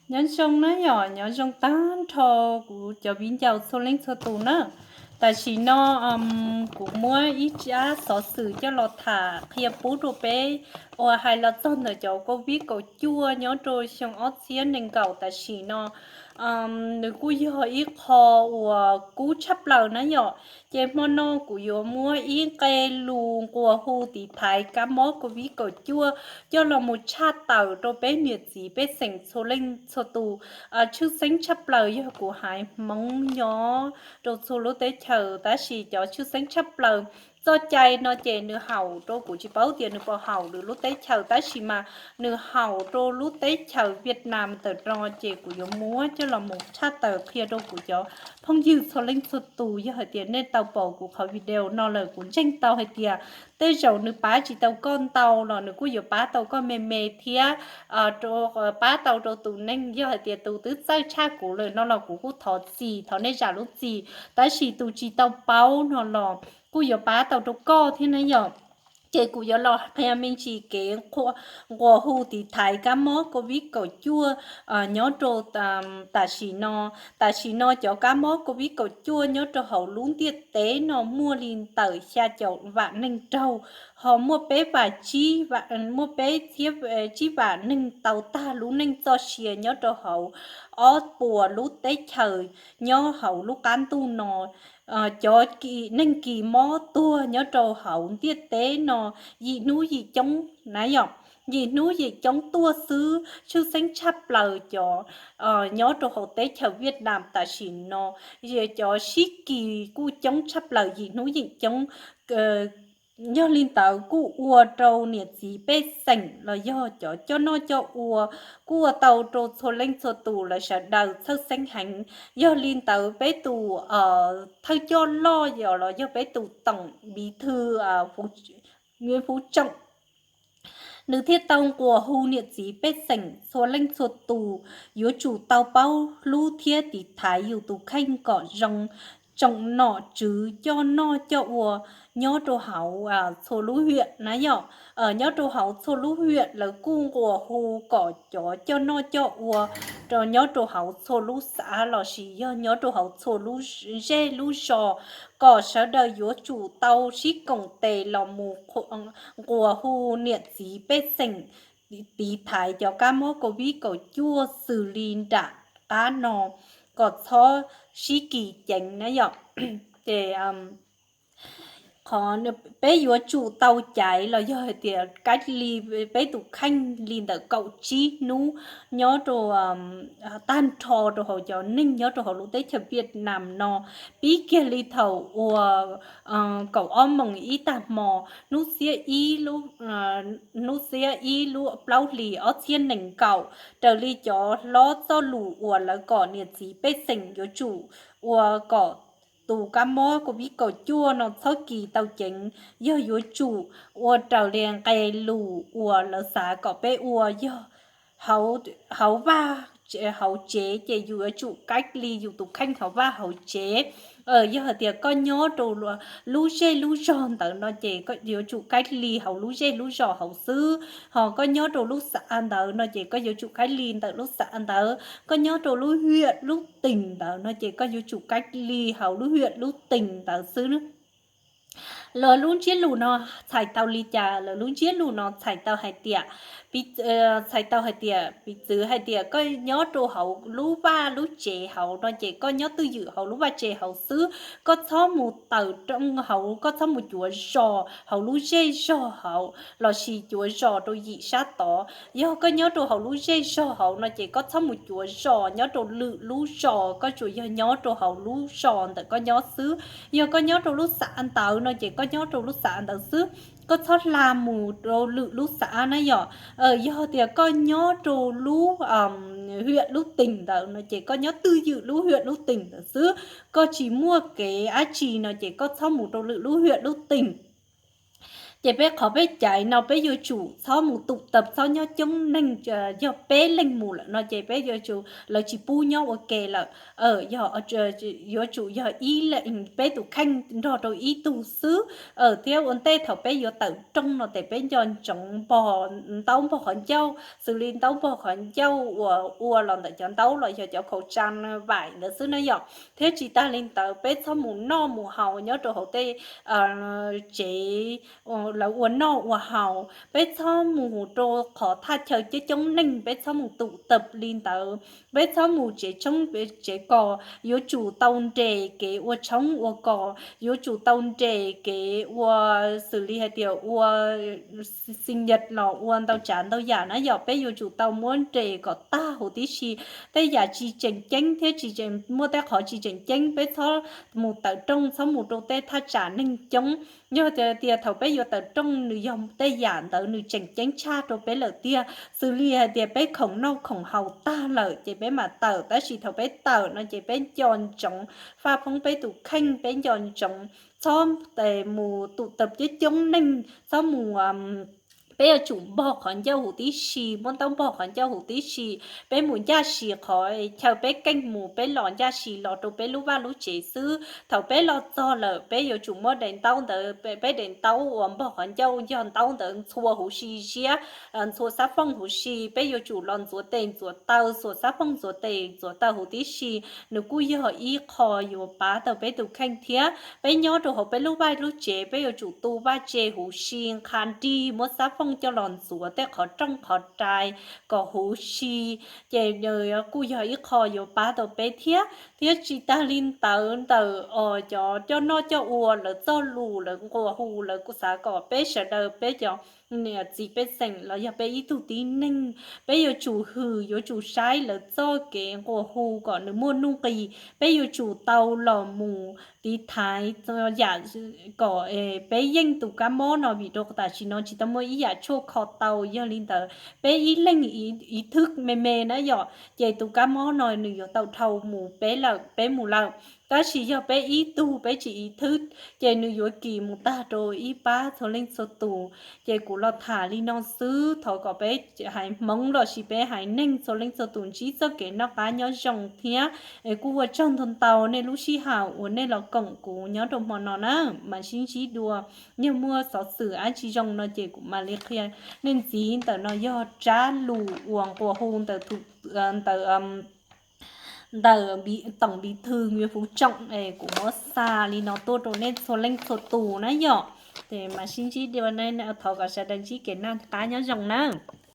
Nyob zoo na yom, nyob zoo tag nrho kuv cov viv ncaus txhua leej txhua tus na. Tam sim no kuv muab ib tsab xov xwm coj los tham qhia pub rau peb uas hais los txog ntawm cov covid kaum cuaj nyob rau xyoo ob txhiab nees nkaum tam sim no. Nws kuj yog ib qho uas kub tshaj plaws na yom. Ces hmo no kuv yuav muab ib nqe lus nquas hu tiv thaiv kab mob covid kaum cuaj coj los mus tshaj tawm rau peb niam txiv pej xeem txhua leej txhua tus. Tshwj xeeb tshaj plaws yog kuv haiv Hmoob nyob rau txhua lub teb chaws, tab sis cov tshwj xeeb tshaj plaws txoj cai no ces nws haum rau, kuv tsis paub tias nws puas haum lwm lub teb chaws, tab sis mas nws haum rau lub teb chaws Vietnam tawm no, ces kuv yuav muab coj los mus tshaj tawm qhia rau kuv cov phooj ywg txhua leej txhua tus. Yog hais tias nej tau pom kuv qhov video no lawm, kuv ntseeg tau hais tias tej zaum nws pab tsis tau koj ntau los nws kuj yuav pab tau koj me me thiab pab tau rau tus neeg yog hais tias tus twb txawj tshaj kuv lawm no los kuv kuj thov txim, thov nej zam lub txim, tab sis tus tsis tau paub no los kuj yuav pab tau rau koj thiab na yom. Ces kuv yuav los qhia me ntsis kev nquas hu tiv thaiv kab mob covid kaum cuaj nyob rau tam sim no. Tam sim no cov kab mob covid kaum cuaj nyob rau hauv lub ntiaj teb no muaj li ntawm xya caum vam neeg raug, ho muaj peb vam tsib, muaj peb txhiab tsib vam neeg tau tag lub neej txoj sia nyob rau hauv ob puas lub teb chaws nyob hauv lub qab ntuj no. Cov neeg kis mob tuag nyob rau hauv ntiaj teb no yim hnub yim coob na yom, yim hnub yim coob tuaj xwb. Tshwj xeeb tshaj plaws cov nyob rau hauv teb chaws Vietnam tam sim no, cov sib kis kuj coob tshaj plaws, yim hnub yim coob. Yog li ntawd kuj ua rau niam txiv pej xeem los yog cov coj noj coj ua kuj ua tau rau txhua leej txhua tus lawv sawv daws txhawj xeeb heev. Yog li ntawd peb tus thawj coj loj yom los yog peb tus tổng bí thư Nguyễn Phú Trọng, nws thiaj tau nquas hu niam txiv pej xeem txhua leej txhua tus yuav tsum tau paub hlub thiab tiv thaiv yus tus kheej kom zoo, tsoom nom tswv coj noj coj ua nyob rau hauv txhua lub hiam na yom. Nyob rau hauv txhua lub hiam lawv kuj nquas hu kom cov coj noj coj ua rau nyob rau hauv txhua lub xav lossis yog nyob rau hauv txhua lub zej lub zos kom sawv daws yuav tsum tau sib koom tes los mus nquas hu niam txiv pej xeem tiv thaiv cov kab mob covid kaum cuaj xws li nram qab no kom txhob sib kis ceev na yom. Ces qhov peb yuav tsum tau caiv los yog hais tias cách ly peb tus kheej li ntawm kaum tsib hnub nyob rau tag nrho rau hauv cov neeg nyob rau hauv lub teb chaws Vietnam no, pib kiag li thaum uas kaum ob moos ib tag hmo hnub xiab ib lub hnub xiab ib lub plaub hlis ob txhiab nees nkaum, raws li cov hlob txoj lus uas lawv kom niam txiv pej xeem yuav tsum ua kom tus kab mob covid kaum cuaj no txhob kis tau ceev, yog yuav tsum ua raws li nqe lus uas lawv xav kom peb ua, yog hauv vaj hauv tsev ces yus yuav tsum cách ly yus tus kheej hauv vaj hauv tsev. Yog hais tias koj nyob rau lub zej lub zog ntawd no ces koj yuav tsum cách ly hauv lub zej lub zog hauv xwb, ho koj nyob rau lub xav ntawd no ces koj yuav tsum cách ly ntawm lub xav ntawd, koj nyob rau lub hiam lub teem ntawd no ces koj yuav tsum cách ly hauv lub hiam lub teem ntawd xwb. Lawv lub ntsiab lus no txhais tau li cas? Lawv lub ntsiab lus no txhais tau hais tias, txhais tau hais tias piv txwv hais tias koj nyob rau hauv lub vaj lub tsev hauv no ces koj nyob twj ywm hauv lub vaj tsev hauv xwb, koj txhob mus tawm rooj hauv, koj txhob mus cuav zos hauv lub zej zog hauv lossis cuav zos rau yim sab tod. Yog koj nyob rau hauv lub zej zog hauv no ces koj txhob mus cuav zos nyob rau lwm lub zos, koj tsuas yog nyob rau hauv lub zos ntawm koj nyob xwb. Yog koj nyob rau lub xav ntawd no ces koj nyob rau lub xav ntawd xwb, koj txhob hla mus rau lwm lub xav na yom. Yog tias koj nyob rau lub hiam lub teem ntawd no ces koj nyob twj ywm lub hiam lub teem ntawd xwb, koj tsis muaj kev dab tsi no ces koj txhob mus rau lwm lub hiam lub teem. Ces peb qhov peb caiv no peb yuav tsum txhob mus tụ tập, txhob nyob coob neeg, yog peb leeg mus lawm no ces peb yuav tsum, lawv tsis pub nyob ua ke lawm. Yog yuav tsum yog ib leeg, peb tus kheej nrog rau ib tug xwb. Thiab ua ntej thaum peb yuav tawm rooj no ces peb nco ntsoov npog, ntaub npog qhov ncauj, xws li ntaub npog qhov ncauj uas ua los ntawm cov ntaub los yog cov khẩu trang vải ntawd xwb na yom. Thiab tsis tas li ntawd peb txhob mus noj mus haus nyob rau hauv tej tsev, lawv ua noj ua haus, peb txhob mus rau qhov thaj chaw coob coob neeg, peb txhob mus tụ tập li ntawd. Peb txhob mus tsev tshoob tsev kos, yuav tsum tau nres kev ua tshoob ua kos, yuav tsum tau nres kev ua, xws li hais tias ua sinh nhật los ua ntau tsav ntau yam na yom, peb yuav tsum tau muab nres kom tag huv tib si. Tej yam tsis tseem ceeb thiab tsis, muaj tej qhov tsis tseem ceeb peb txhob mus tawm rooj, txhob mus rau tej thaj tsam neeg coob. Yog tias thaum peb yuav tawm rooj nws yog tej yam ntawd nws tseem ceeb tshaj rau peb lawm tiag, xws li hais tias peb khoom noj khoom haus tag lawm ces peb mam tawm, tab sis thaum peb tawm no ces peb nco ntsoov faj foob peb tus kheej, peb nco ntsoov txhob mus tụ tập coob coob neeg, txhob mus peb yuav tsum npog qhov ncauj huv tib si, muab ntaub npog qhov ncauj huv tib si. Peb mus ncaj si qhov chaw peb keej mus, peb los ncaj si los rau peb lub vaj lub tsev xwb. Thaum peb los txog lawm peb yuav tsum muab daim ntaub ntawd, peb daim ntaub uas npog qhov ncauj yog ntaub ntawd ntxhua huv si ziab, ntxhua xab fooj huv si, peb yuav tsum los ntxuav tes ntxuav taw, xuas xab fooj ntxuav tes ntxuav taw huv tib si. Nws kuj yog ib qho yuav pab tau peb tus kheej thiab. Peb nyob rau hauv peb lub vaj lub tsev peb yuav tsum tu vaj tse huv si, nqa nrig, muab xab fooj coj los ntxuav tej qhov rooj qhov rai kom huv si, ces kuj yog ib qho yuav pab tau peb thiab. Thiab tsis tas li ntawd ntawm cov coj noj coj ua, lawv txoj lus, lawv nquas hu, lawv kuj xav kom peb sawv daws peb cov niam txiv pej xeem los yog peb ib tug tib neeg, peb yuav tsum hwm, yuav tsum saib lawv txoj kev nquas hu kom nws muaj nuj nqis. Peb yuav tsum tau los mus tiv thaiv yam kom peb yeej tus kab mob no, vim rau tam sim no tsis tau muaj ib yam tshuaj kho tau. Yog li ntawd peb ib leeg ib thwb me me na yom, ces tus kab mob no nws yuav tau dhau mus peb lawm, peb mus lawm. Tab sis yog peb ib tug peb tsis ib thwb, ces nws yuav kis mus tag rau ib pab txhua leej txhua tus. Ces kuv los tham li no xwb, thov kom peb haiv Hmoob los sis peb haiv neeg txhua leej txhua tus ntsib txoj kev noj qab nyob zoo thiab. Es kuj ua tsaug ntau ntau nej lub sij hawm uas nej los koom kuv nyob rau hmo no na, mam sib ntsib dua. Yog muaj xov xwm dab tsi zoo no ces kuv mam li qhia nej ntxiv. Ntawm no yog tsab lus uas nquas hu ntawm tus, ntawm ntawm Tổng Bí thư Nguyễn Phú Trọng, kuv muab xa li no tuaj rau nej txhua leej txhua tus na yom. Ces mam sib ntsib dua, thov kom sawv daws ntsib kev noj qab nyob zoo na.